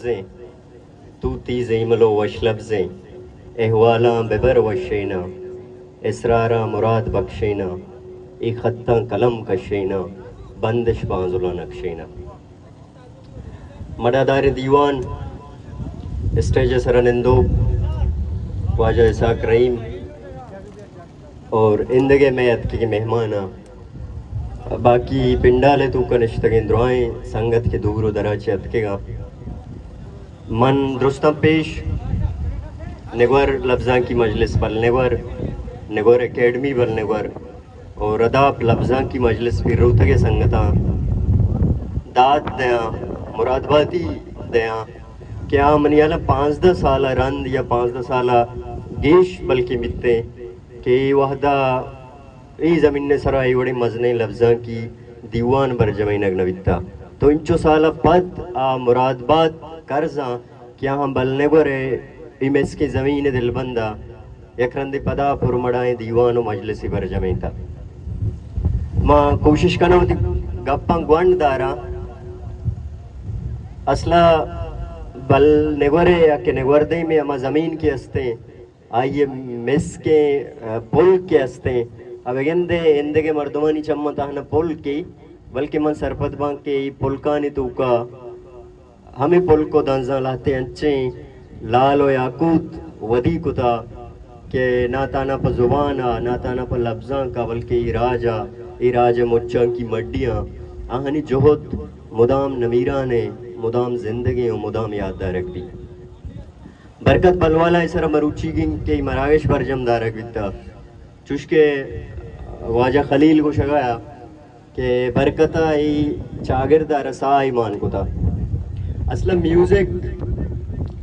زیں، توتی زیمل و وش لبزیں، احوالاں ببر وشیناں، اسراراں مراد بخشیناں، اے خطاں قلم کشیناں، بندش بانزلاں نکشیناں۔ مڑاداریں دیوان، اسٹیج ءِ سرا نندوک واجہ اسحاق رحیم اور ایندگہ مئے اتکگیں مہماناں، باقی پنڈال ءِ توکا نشتگیں درائیں سنگت کہ دور و دراج چہ اتکگاں۔ من درستاں پیش نگور لبزانکی مجلس بل نگور، نگور اکیڈمی بل نگور اور رداپ لبزانکی مجلس پیروتگ ءِ سنگتاں داد دیاں، مرادباتی دیاں کہ آ منی ہیالا پانزدہ سال ءَ رند یا پانزدہ سال ءَ گیش بلکیں بیتیں کہ اے وہدا اے زمین ءِ سرا اے وڑیں مزنیں لبزانکی دیوان برجمینگ نہ بیتا۔ تو انچو سال ءَ پد آ مرادبات کرزاں کہ آہاں بل نگور ءِ اے مسکیں زمین ءِ دلبند ءَ یک رندے پدا پرمڑائیں دیوان و مجلسے برجمینتا۔ ما کوشش کناں وتی گپاں گونڈ داراں۔ اصلا بل نگور ءِ یا کہ نگور دیم ءِ ہما زمین کہ استیں، آئی ءِ مسکیں، آ، پلک کہ استیں، آ بگندے ایندگہ مردمانی چماں تہنا پلکے، بلکہ من سرپد باں کہ اے پلکانی توکا ہمے پلک و دنزاں لہتے انچیں لال و یاقوت ودی کتا کہ نہ تہنا پہ زبان ءَ، نہ تہنا پہ لبزانک ءَ، بلکہ اے راج ءَ، اے راج ءِ مچانکی مڈیاں، آہانی جہد مدام نمیران ءُ مدام زندگیں و مدام یات دارگ بیت۔ برکت بلوالا ءِ سرا مروچیگیں کہ مراگش برجم دارگ بیتا، چوشکہ واجہ خلیل گوشگا کہ برکت ءَ اے چاگرد ءَ را ساہ مان کتا۔ اصلا میوزک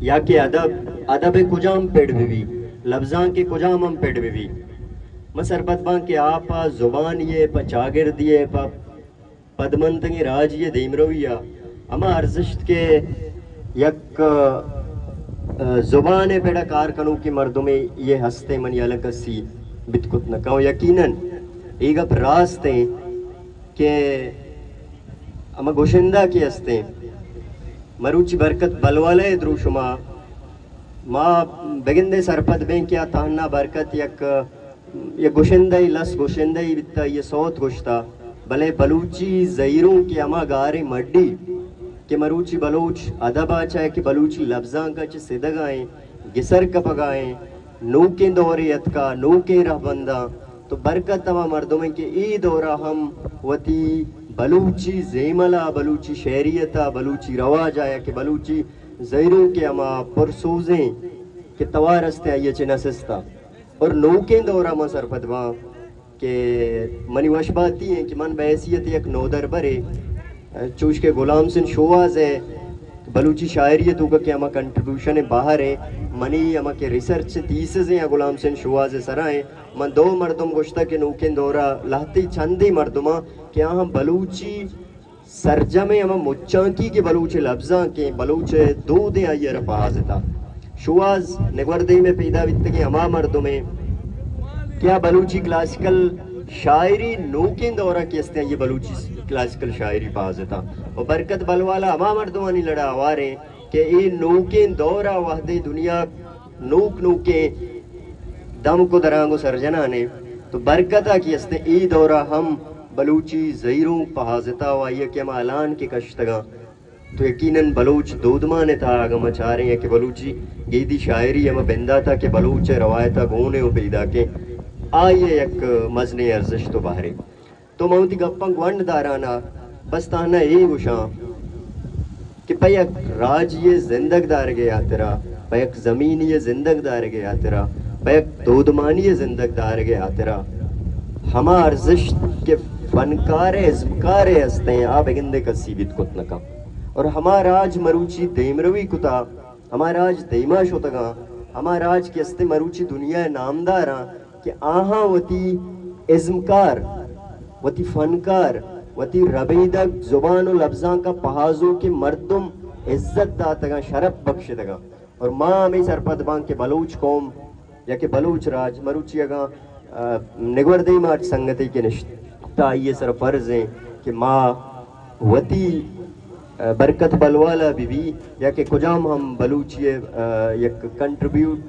یا کہ ادب، ادب ءِ کجام پڑ بہ بی، لبزانک ءِ کجام ہم پڑ بہ بی، من سرپد باں کہ آ پہ زبانی ءَ، پہ چاگردی ءَ، پہ پدمنتگیں راجی ءِ دیمروی ءَ ہما ارزشت کہ یک، ءَ، زبان ءِ پڑ ءَ کار کنوکیں مردمے اے ہستیں، منی ہیال ءَ کسی بیت کت نہ کن۔ یقیناً اے گپ راست ایں کہ ہما گشندہ کہ ہستیں، مروچی برکت بلوالہ ءِ دروشم ءَ ما بگندے سرپد بیں کہ آ تہنا برکت یک یک گشندہ ءِ لس گشندہ ءَ بیتا، آئی ءَ سوت گشتا، بلے بلوچی زہیرونک ءِ ہما گاریں مڈی کہ مروچی بلوچ ادب ءَ چہ کہ بلوچی لبزانک ءَ چہ سدگا ایں، گسر کپگا ایں، نوکیں دورے اتکا، نوکیں رہبنداں، تو برکت ہما مردم ایں کہ اے دور ءَ ہم وتی بلوچی زیمل ءَ، بلوچی شعریت ءَ، بلوچی رواج ءَ یا کہ بلوچی زہیرونک ءِ ہما پرسوزیں کہ توار استیں، آئی ءَ چہ نہ سستا۔ اور نوکیں دور ءَ من سرپد باں کہ منی وشباتی ایں کہ من بحیثیت یک نودربرے، چوش کہ غلام حسین شوہاز ءِ بلوچی شاعری ءِ توکا کہ ہما کنٹریبیوشن ءِ بہر ایں، منی ہما کہ ریسرچ تھیسز ایں غلام حسین شوہاز ءِ سرا ایں، من دو مردم گوشتا کہ نوکیں دور ءَ لہتے چندے مردماں کہ آہاں بلوچی سرجمیں ہما مچانکی کہ بلوچ ءِ لبزانک ایں، بلوچ ءِ دود ایں، آئی ءَ را پہازتا۔ شوہاز نگور دیم ءَ پیدا بیتگیں ہما مردم ایں کہ آ بلوچی کلاسیکل شاعری نوکیں دور ءَ کہ استیں، آئی ءَ بلوچی کلاسیکل شاعری پہازتا۔ و برکت بلوالا ہما مردمانی لڑا ہوار ایں کہ اے نوکیں دور ءَ وہدے دنیا نوک نوکیں دمک و درانگ و سرجنان ایں، تو برکت ءَ کہ استیں اے دور ءَ ہم بلوچی زہیرونک پہازتا و آئی ءَ کہ ہما الان کہ کشتگاں، تو یقیناً بلوچ دودمان ءِ تہا اگاں ما چاریں یا کہ بلوچی گیدی شاعری ہما بندات ءَ کہ بلوچ ءِ روایت ءَ گون ایں و پیداکیں، آئی ءِ یک مزنیں ارزشت و بہرے۔ تو من وتی گپاں گونڈ داران ءَ بس تہنا اے گوشاں کہ پہ یک راجی ءِ زندگ دارگ ءِ ہاترا، پہ یک زمینی ءِ زندگ دارگ ءِ ہاترا، پہ یک دودمانی ءِ زندگ دارگ ءِ ہاترا ہما ارزشت کہ فنکار ءِ ازمکار ءِ ہستیں، آ بگندے کسی بیت کت نہ کن۔ اور ہما راج مروچی دیمروی کتا، ہما راج دیما شتگاں، ہما راج کہ استیں مروچی دنیا ءِ نامداراں کہ آہاں وتی ازمکار، وتی فنکار، وتی ربیدگ، زبان و لبزانک ءَ پہازوکیں مردم عزت داتگاں، شرپ بخشتگاں۔ اور ما ہمے سرپد باں کہ بلوچ قوم یا کہ بلوچ راج مروچی اگاں، آ، نگور دیما ہرچ سنگتے کہ نشتہ آئی ءِ سر فرض ایں کہ ما وتی برکت بلوالا بہ بی یا کہ کجام ہم بلوچی ء یک کنٹریبیوٹ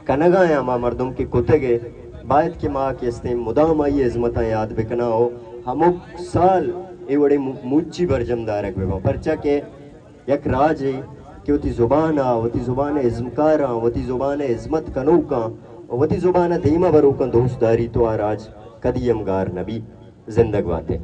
کنگا یا ما مردم کہ کتگ ء، باید کہ ما کہ استیں مدام آئی ء ہزمتاں یاد بکناں و ہمک سال اے وڑیں مو-، موچی برجم دارگ بہ باں، پرچا کہ یک راجے کہ وتی زبان ء، وتی زبان ء ازمکاراں، وتی زبان ء ہزمت کنوکاں و وتی زبان ء دیما بروکاں دوست داریت و آ راج کدی ہم گار نہ بیت۔ زندگ بات ئے۔